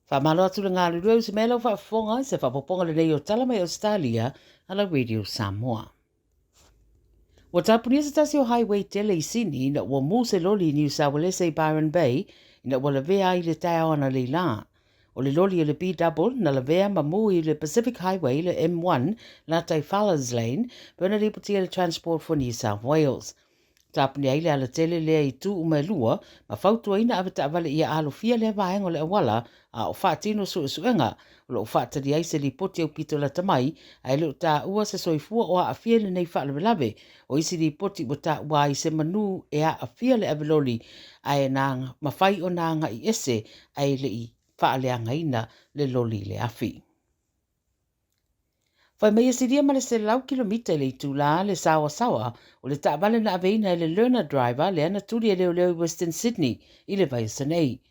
Faamalo atu le galulue usi mai lau faafofoga i se faaopoopoga lelei o tala mai Ausetalia a la Radio Samoa. Ua tapunia se tasi o highway tele i Sini ina ua mu se loli i Niu Sauelese i Byron Bay ina ua lavea ai le taeao analeila lā. O le loli o le B-double na lavea ma mu i le Pacific Highway le M1 latai Fowlers Lane pe ona lipotia le Transport for New South Wales. Tapuni ai le alatele lea i itu uma e lua ma fautuaina avetaavale ia alofia lea vaega o le auala a o faatino suesuega o lo o faatali ai se lipoti aupito lata mai ae le o taua se soifua o aafia i lenei faalavelave. O isi lipoti ua taua ai se manu e aafia le aveloli ae na mafai ona agai ese ae le i faaleagaina le loli i le afi. Fai mai e silia ma le 100 kilomita i le itulā le saoasaoa o le taavale na aveina e le learner driver lea na tuli e leoleo i Western Sydney i le vaiaso nei.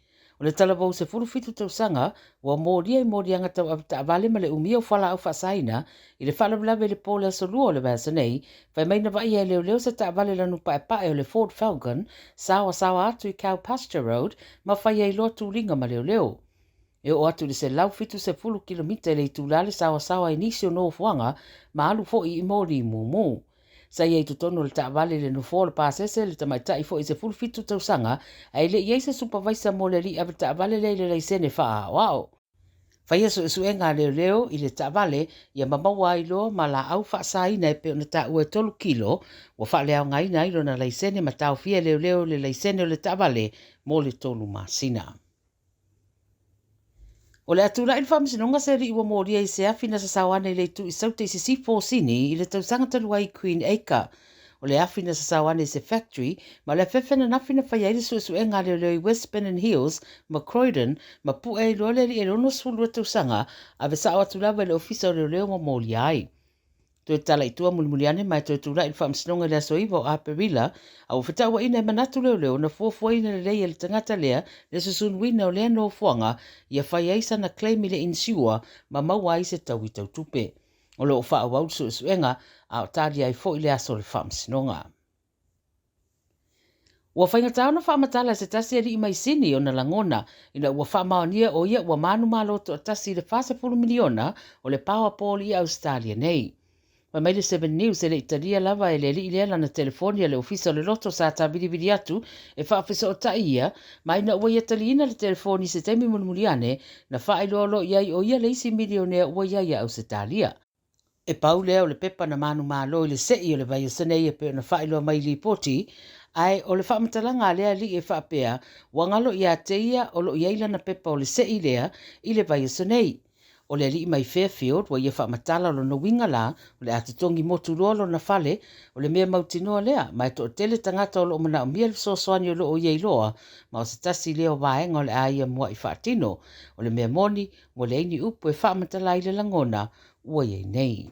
O le talavou 17 tausaga ua molia i moliaga tau avetaavale ma le umia o fualaau faasaina i le faalavelave i le po le aso Lua o le vaiaso nei, fai mai na vaaia e leoleo se taavale lanu paepae o le Ford Falcon saoasaoa atu i Cowpasture Road ma fai ai loa tuliga ma leoleo. E oo atu i le 170 kilomita i le itulā le saoasaoa i nisi o nofoaga ma alu foi i moli mumu. Sa i ai i totonu o le taavale i le nofoa o le pasese le tamaitai foi 17 tausaga ae le i ai se supavaisa mo le alii avetaavale lea i le laisene faaaoao. Faia suesuega a leoleo i le taavale ia ma maua ai loa ma laau faasaina e pei ona taua e 3 kilo ua faaleaogaina ai lona laisene ma taofia e leoleo le laisene o le taavale mo le 3 masina. O le a tulai le faamasinoga se alii ua molia i se afi na sasao ane i le itu i Saute i sisifo o Sini i le tausaga talu ai i Queen Acre. O le afi na sasao ane i se factory ma o le afefe ananafi na faia ai le suesuega a leoleo i West Pennant Hills ma Croydon ma pu'e ai loa le alii e 62 tausaga ave sa'o atu lava i le ofisa o leoleo ma molia ai. Toe tala i tua mulimuli ane ma e toe tulai i le faamasinoga i le aso 9 o Aperila, a ua fetauaina e manatu leoleo na fuafuaina lelei e le tagata lea le susunuina o lea nofoaga ia fai ai sana claim i le insure ma maua ai se taui tau tupe. O lo o faaauau le suesuega a o talia ai foi le aso o le faamasinoga. Ua faigata ona faamatala e se tasi alii mai Sini ona lagona ina ua faamaonia o ia ua manumalo toatasi i le 40 miliona o le Powerball i Ausetalia nei. Fai mai le Seven News e le i talia lava e le alii lea lana telefoni a le ofisa o le loto sa tavilivili atu e faafesootai ia, ma ina ua ia taliina le telefoni i se taimi mulimuli ane, na faailoa loa i ai o ia le isi milionea ua i ai i Ausetalia. E pau lea o le pepa na manumalo i le se'i o le vaiaso nei e pei ona faailoa mai i lipoti, ae o le faamatalaga a lea alii e faapea, ua galo ia te ia o lo o i ai lana pepa o le se'i lea i le vaiaso nei. O le alii mai Fairfield ua ia faamatala o lona uiga la o le a totogi motu loa lona fale, o le mea mautinoa lea, ma e toatele tagata o lo o manaomia le fesoasoani o lo o ia iloa, ma o se tasi lea o vaega o le a ia mua'i faatino. O le mea moni, ua leai ni upu e faamatala ai le lagona ua i ai nei.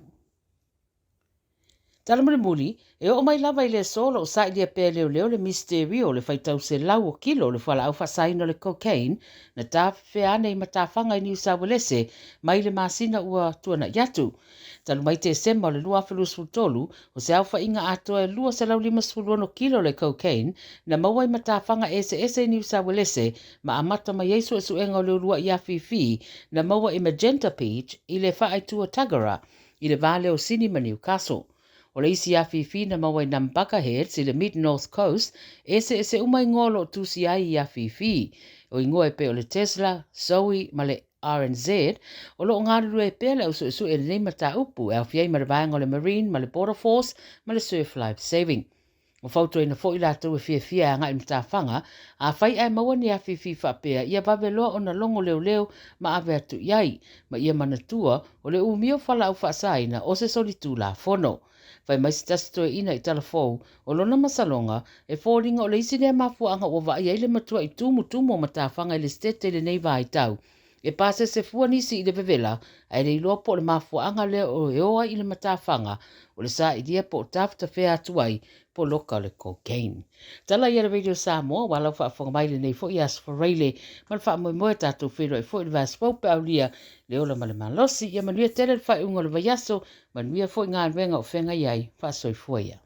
Tala mulimuli, e oo mai lava i le aso o lo o sailia pea e leoleo le misiterio o le faitau selau o kilo o le fualaau faasaina o le cocaine na tafefea ane i matafaga i Niu Sauelese mai le masina ua tuanai atu. Talu mai Tesema o le 2023, o se aofaiga atoa e 256 kilo le cocaine na maua i matafaga eseese i Niu Sauelese ma amata mai ai suesuega o le uluai afifi na maua i Magenta Beach i le faaitu o Tuggerah i le va lea o Sini ma Newcastle. O le isi afifi na maua i Nambucca Heads i le Mid North Coast, eseese uma igoa o lo o tusia ai i afifi. O igoa e pei o le Tesla, Zoe ma le RNZ, o lo o galulue ai pea le au suesue i lenei mataupu e aofia ai ma le vaega o le Marine ma le Border Force ma le Surf Life Saving. Ua fautuaina foi latou e fiafia e agai i matafaga, afai ae maua ni afifi faapea, ia vave loa ona logo leoleo ma ave atu i ai, ma ia manatua, o le umia o fualaau faasaina o se solitulafono. Fai mai se tasi toeaina i Talafou, o lona masaloga, e foliga o le isi lea mafuaaga ua vaaia ai le matuai tumutumu o matafaga i le Setete i lenei vaitau. E pasese fua nisi i le vevela, ae le iloa po o le mafuaaga lea o e o ai i le matafaga, o le sailia po o tafetafea atu ai poloka o le cocaine. Tala ia le Radio Samoa, ua lau faafofoga mai lenei foi aso Faraile ma le faamoemoe tatou feiloai foi i le vaiaso fou pe aulia le ola ma le malosi. Ia manuia tele le faaiuga o le vaiaso, manuia foi galuega o feagai ai. Faasoifua ia.